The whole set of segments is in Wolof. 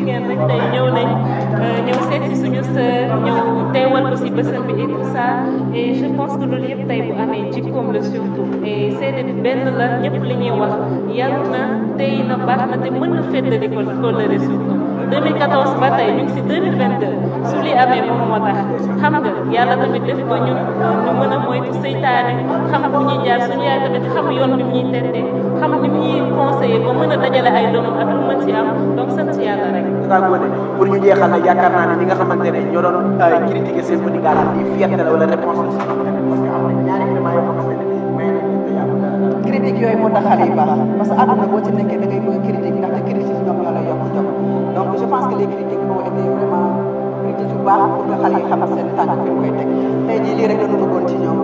ngeen rek tey ñëw nañ ñëw seet si suñu sœur ñëw teewal ko si bësam bi et tout ça et je pense que loolu yëpp tey bu amee jikkoom la surtout et seede bi benn la ñëpp li ñuy wax yaru na tey na baax na te mën na féddali ko kóllëre surtout 2014 ba tey ñu ngi si 2022 su li amee moom moo tax xam nga yàlla tamit def ko ñun ñu mën a moytu seytaane xam fu ñuy jaar suñu yaay tamit xam yoon bi ñuy tette xam ni ñuy conseiller ba mën a dajale ay doomam ak lu mën ci am donc sant yàlla rek. pour ñu jeexal nag yaakaar naa ne ñi nga xamante ne ñoo doon critiquer seen petit gars yi fierté la wala réponse la parce que am na ñaari éléments yoo xamante ne critique yooyu moo tax xale yi baax parce que àdduna boo ci nekkee da ngay bëgg critique ndaxte critique ñoom ñoo la yokk jom donc je pense que les critiques ont été vraiment critique yu baax pour que xale yi xam seen tànk fi mu koy teg tey jii lii rek la ñu bëggoon ci ñoom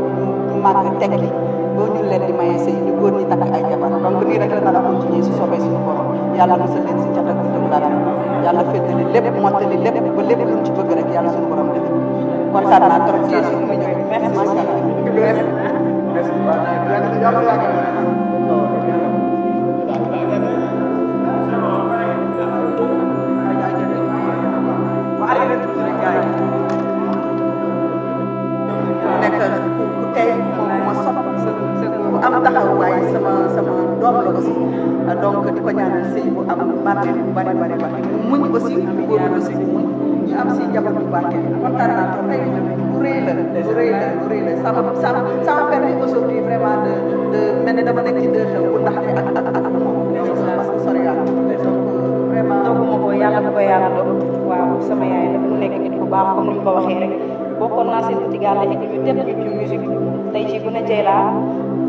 ñu màgg tekki boo ñu leen di maye sëy ñu góor ñi takk ay jabar donc nii rek la nar a continuer si soobee suñu borom yàlla mosal leen si cat ak dëgg dara yàlla féetali lépp mottali lépp ba lépp luñ ci bëgg rek yàlla suñu borom def kontaan naa trop ci suñu mu ñëw nekk ku tey moom ma sopp ku am taxawaay sama doom la aussi donc di ko ñaanal sëy bu am barke bu bari muñ aussi góor aussi muñ ñu am si njaboot bu barke kontaan naa trop tey lu rëy la ça m'a permis aujourd'hui vraiment de mel ne dama nekk ci deux xew bu ndaxte ak moom parce que sori donc vraiment dooguma ko yàlla bu ko yàlla doog waaw sama yaay nag mu nekk nit ku baax comme ni mu ko waxee rek bokkoon naa seen petit gàll et ñu teg ñu ci musique tey jii bu ne Dieyla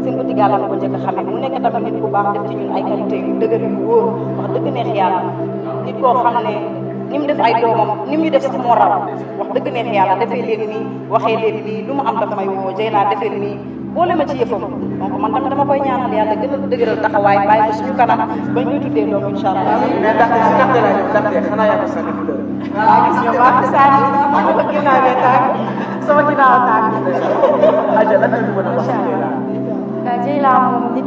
seen petit gàll ko njëkk a xamee mu nekk tamit nit ku baax def ci ñun ay qualité yu dëgër yu wóor wax dëgg neex yàlla nit koo xam ne ni mu def ay doomam ni mu def sax moo raw wax dëgg neex yàlla defee leen nii waxee leen nii lu mu am dafa may woo Dieyla defee nii boole ma ci yëfam donc man tamit dama koy ñaanal yàlla gën a dëgëral taxawaay bàyyi ko suñu kanam ba ñuy tuddee doom incha allah. mais ndaxte si ndaxte laa ñëw ndaxte xanaa yaa ko sànni fleur. waaw gis nga baax na saa yi ma ko ginnaaw bee tànk sama ginnaaw tànk. Aja lan la ñu mën a wax Dieyla. Dieyla moom nit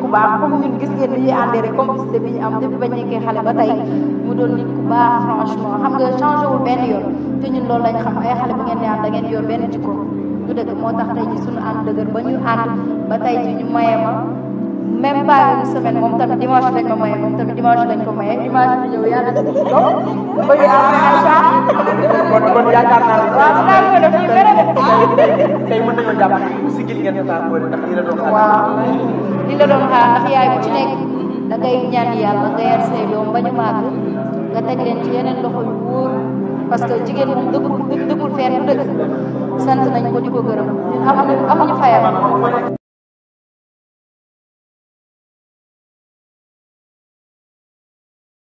ku baax comme ñun gis ngeen ni ñuy àndee rek complicité bi ñu am depuis bañ nekkee xale ba tey mu doon nit ku baax franchement xam nga changé wul benn yoon te ñun loolu lañ xam ay xale bu ngeen di ànd da ngeen yor benn jikko du dëgg moo tax tey ji suñu ànd dëgër ba ñu ànd ba tey ji ñu maye ma même pas une semaine moom tamit dimanche lañ ko maye moom tamit dimanche lañ ko maye dimanche bi ñëw yàlla def ko ba ñu am Aïcha kon yaakaar naa ne waaw naa ko def ñu bëre de tey mën nañoo jàpp si gil ngeen taal ko ndax lii la doon xaar. waaw li la doon xaar ndax yaay bu ci nekk da ngay ñaan yàlla nga yar say doom ba ñu màgg nga teg leen ci yeneen loxo yu wóor parce que jigéen moom dëkkul feer bu dëkk sant nañ ko di ko gërëm ñun amuñu fayam